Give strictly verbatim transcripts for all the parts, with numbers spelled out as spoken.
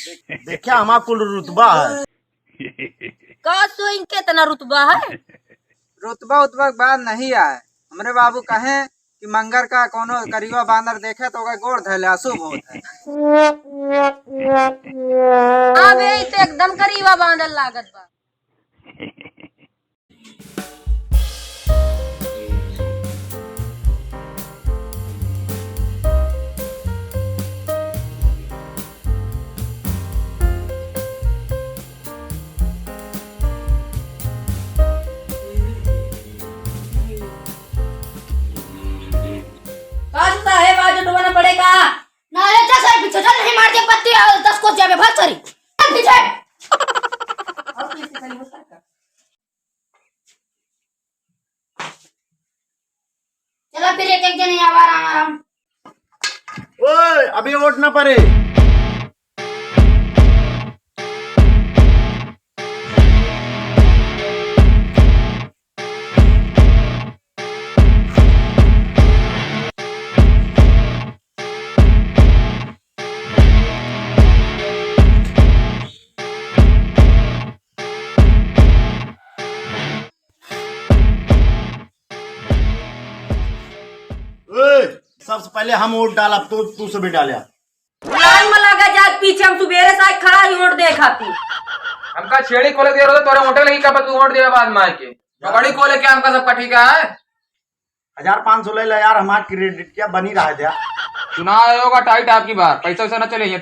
देखा, हमार कुल रुतबा है। का सो इनके इतना रुतबा है? रुतबा उतबा के बात नहीं आए। हमरे बाबू कहे कि मंगर का कोनो करीबा बांदर देखे तो ओकर गोड़ धइले, अशुभ होत है। अबे, ई तो एकदम करीबा बांदर लागत बा। का साहेब, आज उठवा ना पड़ेगा? ना रे, चल सारे पीछे चल, नहीं मार के पत्ती और दस को जाबे, भाग सारी। चल पीछे। चला फिर एक एक जने आवा आराम आराम। ओए, अभी वोट ना पड़े। ए, सबसे पहले हम वोट डालब, तो तू सभी डाल्या। लाइन में लगा जात पीछे, हम सुबेरे से खड़ा ही वोट दे खाती। हमका छेड़ी खोले दे रहे, तोरे वोटे लगी, कब तू वोट देवे बाद में आके? बड़ी खोले क्या हमका सबका, ठीक है? हजार पाँच सौ ले ले यार, हमार credit क्या बनी रहा जा। चुनाव आयोग का tight आपकी बार, पैसा वैसा ना चले ये।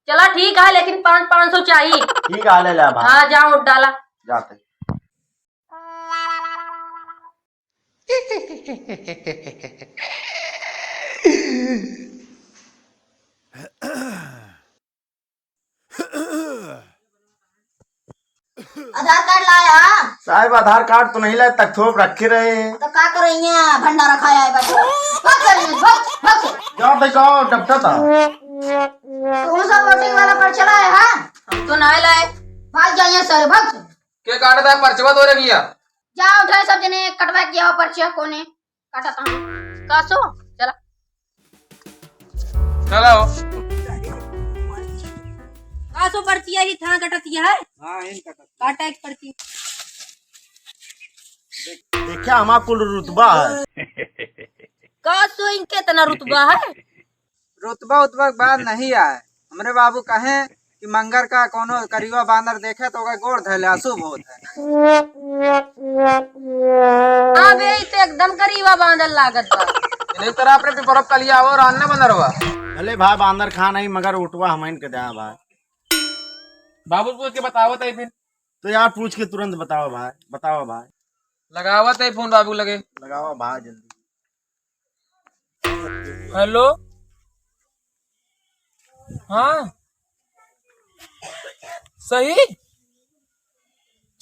चला ठीक है, लेकिन पाँच, पाँच सौ चाहिए। ठीक है, ले ले भाई। हाँ, जा वोट डाला। जाते। आधार कार्ड लाया? साहब, आधार कार्ड तो नहीं लाए, तख्तों पे रखे रहे हैं। तो का करे, यहाँ भंडारा खाया है, बैठो। भाग चल, भाग, भाग चल। जाओ भाई, जाओ, डपटा था। कौन सा वोटिंग वाला पर्चा लाया है? हम तो ना लाए। भाग जाइए सर, भाग चल। के काटा था पर्चवा तोरे किया? जा उठा सब जने कटवा के आओ पर्चा कोने। काटा था। कासो, चला। चला हो। कासो पर्चिया ही था कटतिया है? हाँ, इन कटत। काटा एक पर्ची। देखा, हमार कुल रुतबा है। कासो इनके इतना रुतबा है? रुतबा उतबा के बात नहीं आए। हमरे बाबू कहे कि मंगर का कोनो करीबा बांदर देखे तो ओकर गोड़ धइले, अशुभ होत है। अबे, ई तो एकदम करीबा बांदर लागत बा। एक तरह अपने पिपरप कलिया हो, रान ना बंदर हुआ। भले भाई बांदर खा नहीं, मगर उठवा हमइन के दया भाई। बाबू पूछ के बतावत है फिर। तो यार पूछ के तुरंत बताओ भाई, बताओ भाई। लगावत है फोन बाबू लगे। लगाओ भाई जल्दी। हेलो, हाँ, सही,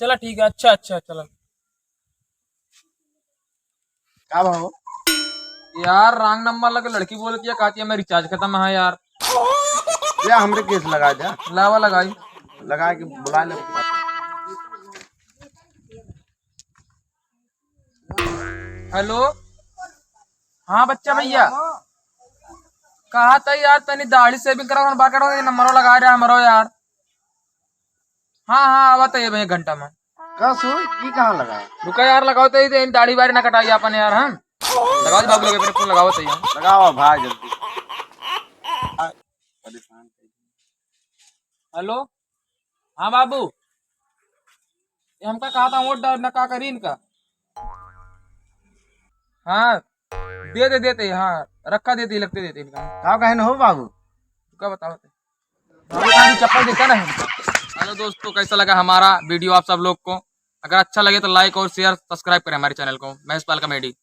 चला ठीक है, अच्छा, अच्छा, चला। का भाव? यार, wrong number लगे, लड़की बोलत है, कहती है, "मैं recharge खत्म है यार।" या हमरे केस लगा जा। लावा लगाई। लगा के बुला ले। हेलो, हाँ बच्चा भैया, कहा था यार, तनी दाढ़ी shaving कराओ, बाकी रहो, ये नंबर लगा रहा हमारो यार। हाँ, हाँ, आवत है भैया घंटा में। का सो, ई कहाँ लगा? रुका यार, लगाओ तो, ई दाढ़ी बारी ना कटाई अपन यार, हम। लगाओ जी बाबू, लगे मेरे फोन लगाओ तो यार। लगाओ भाई जल्दी। हेलो, हाँ बाबू, ये हमका कहा था वोट डाल, ना का करी इनका? हाँ, दे दे, देते, हाँ, रखा देते, लगते देते इनका। का कहन हो बाबू? का बताओ? बाबू खाली चप्पल देखा ना हमको। हेलो दोस्तों, कैसा लगा हमारा वीडियो आप सब लोग को? अगर अच्छा लगे तो like और share, subscribe करें हमारे चैनल को, महेश पाल कॉमेडी।